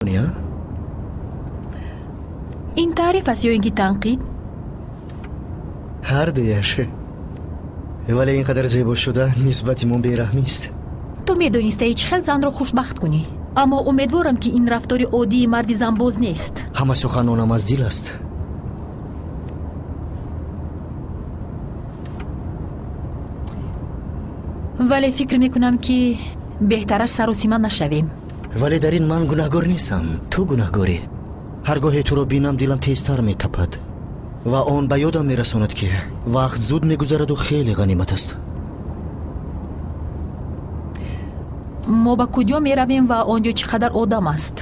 мекунӣ, а? Ин таъриф аст ё ин ки танқид? Ҳар дуяш. Вале ин қадар зебо шуда нисбати мо бераҳмист. Ту медонистаӣ чӣ хел занро хушбахт кунӣ. Аммо умедворам, ки ин рафтори оддии марди занбоз нест. Ҳама суханонам аз дил аст. Вале фикр мекунам, ки беҳтараш саросима нашавем. Вале дар ин ман гунаҳгор нестам, ту гунаҳгорӣ. Ҳар гоҳе туро бинам, дилам тезтар метапад ва он ба ёдам мерасонад, ки вақт зуд мегузараду хеле ғанимат аст. Мо ба куҷо меравем ва он ҷо чӣ қадар одам аст?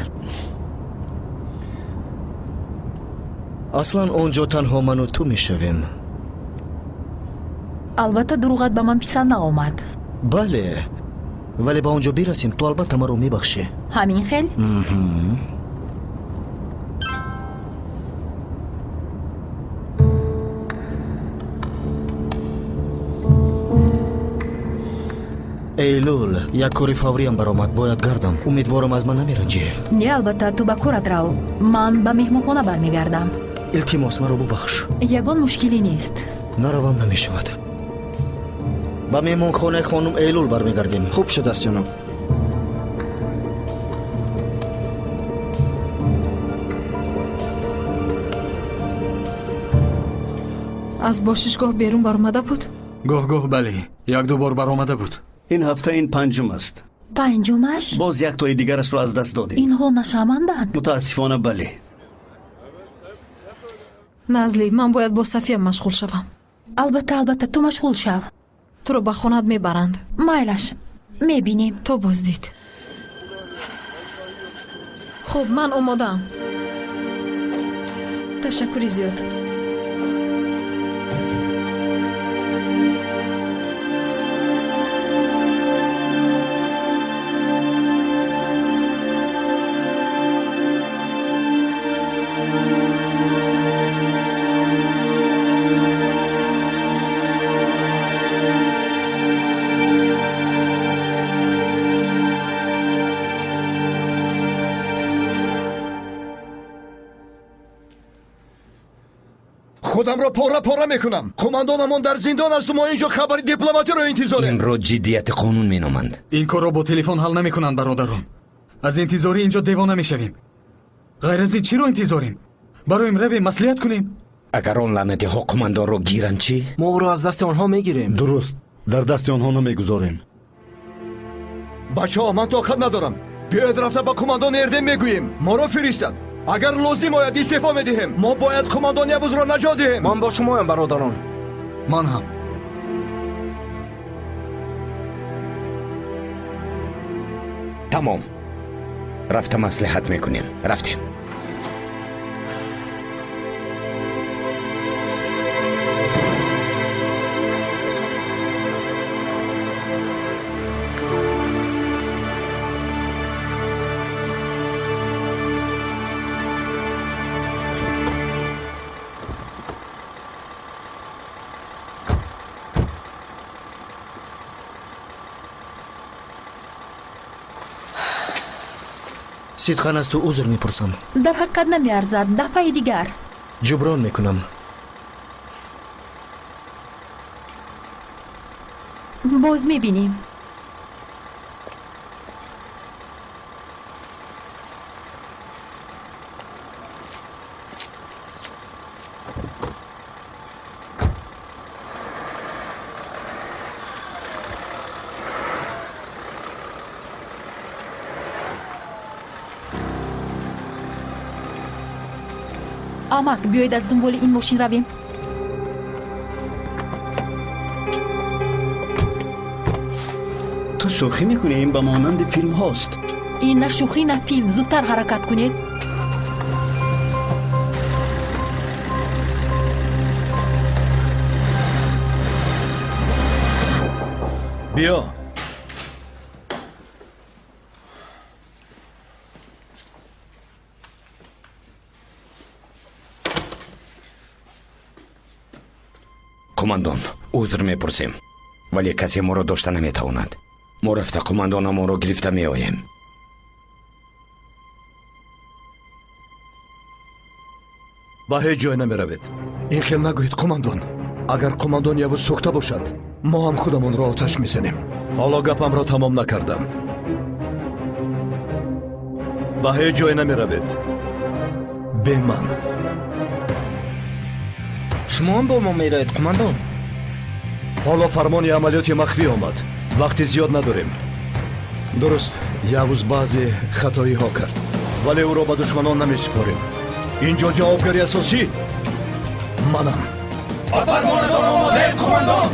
Аслан он ҷо танҳо ману ту мешавем. Албатта, дурӯғат ба ман писанд наомад. Бале, вале ба он ҷо бирасем, ту албатта маро мебахшӣ. Ҳамин хел? Эйлул, як кори фавриям баромад, бояд гардам. Умедворам, аз ман намеранҷӣ. Не, албатта, ту ба корат рав, ман ба меҳмонхона бармегардам. Илтимос, маро бубахш. Ягон мушкилӣ нест. Наравам намешавад. Ба меҳмонхонаи хонум Эйлул бармегардем. Хуб шудааст, ҷаноб. Аз бошишгоҳ берун баромада буд? Гоҳ гоҳ бале, якду бор баромада буд. Ин ҳафта ин панҷум аст. Панҷумаш? Боз яктои дигарашро аз даст додем. Инҳо нашаманданд? Мутаассифона, бале. Назли, ман бояд бо Сафия машғул шавам. Албатта, албатта, ту машғул шав. Туро ба хонаат мебаранд. Майлаш, мебинем. То боздид. Хуб, ман омодаам. Ташаккури зиёд. Худамро пора пора мекунам. Қумандонамон дар зиндон асту мо инҷо хабари дипломатиро интизорем. Инро ҷиддияти қонун меноманд. Ин корро бо телефон ҳал намекунанд, бародарон. Аз интизорӣ инҷо девона мешавем. Ғайр аз ин чиро интизорем? Бароем равем, маслиҳат кунем. Агар он лаънатиҳо қумандонро гиранд чӣ? Мо ӯро аз дасти онҳо мегирем. Дуруст, дар дасти онҳо намегузорем. Бачаҳо, ман тоқат надорам. Биёед рафта ба қумандон Эрдем мегӯем, моро фиристад. Агар лозим ояд, истеъфо медиҳем. Мо бояд қумандон Явузро наҷот диҳем. Ман бо шумоям, бародарон. Ман ҳам. Тамом, рафта маслиҳат мекунем. Рафтем. Сидқан аз ту узр мепурсам. Дар ҳақиқат намеарзад. Дафъаи дигар ҷуброн мекунам. Боз мебинем. Амак, биёед аз дунболи ин мошин равем. Ту шӯхӣ мекунӣ? Ин ба монанди филмҳост. Ин на шӯхӣ, на филм. Зудтар ҳаракат кунед. Биё. Қумандон, узр мепурсем, вале касе моро дошта наметавонад. Мо рафта қумандонамонро гирифта меоем. Ба ҳеҷ ҷой намеравед. Ин хел нагӯед, қумандон. Агар қумандон Явуз сӯхта бошад, мо ҳам худамонро оташ мезанем. Ҳоло гапамро тамом накардам. Ба ҳеҷ ҷой намеравед бе ман. Шумоам бо мо меравед, қумандон. Ҳоло фармони амалиёти махфӣ омад. Вақти зиёд надорем. Дуруст, Явуз баъзе хатоиҳо кард, вале ӯро ба душманон намесупорем. Ин ҷо ҷавобгари асосӣ манам. Ба фармонатон омодаем, қумандон.